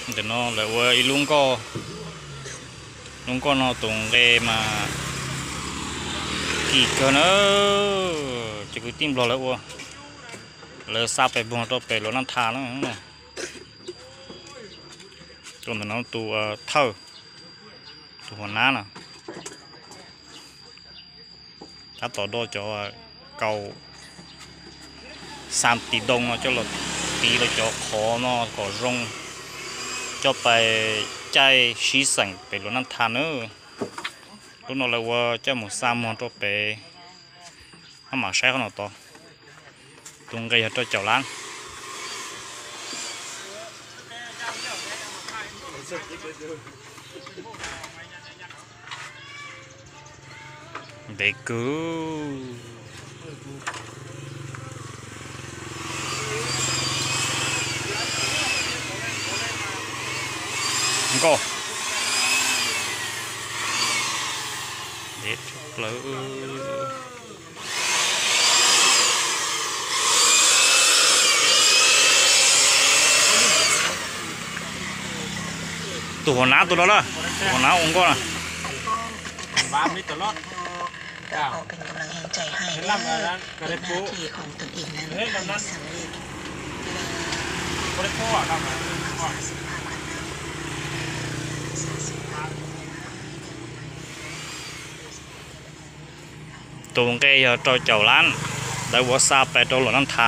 Ntawm no lawv ua ib lub nkoj, lub nkoj no tus nqe mas kim kawg na. Cov kwv tij Nplog lawv ua, lawv xa pes npog rau pem Luam Naj Tha na. Tus ntawm no tus thawj, tus hua nab na. Tab tom do cov kaus xa tiv doo no coj los tiv lawv cov qhov no kom zoo, coj pais caij sib xeem pem Luam Naj Tha na. Lub no lawv ua coj mus xa muag rau pem, maj mam saib qhov no tod. Tus nqe yog rau caum lab. Ntev kawg. Nkoj. Ntev tshaj plaws. Tus hua nab tus no na, tus hua nab ua nkoj na. Tus nqe yog rau caum lab, lawv ua xa pes rau Luam Naj Tha.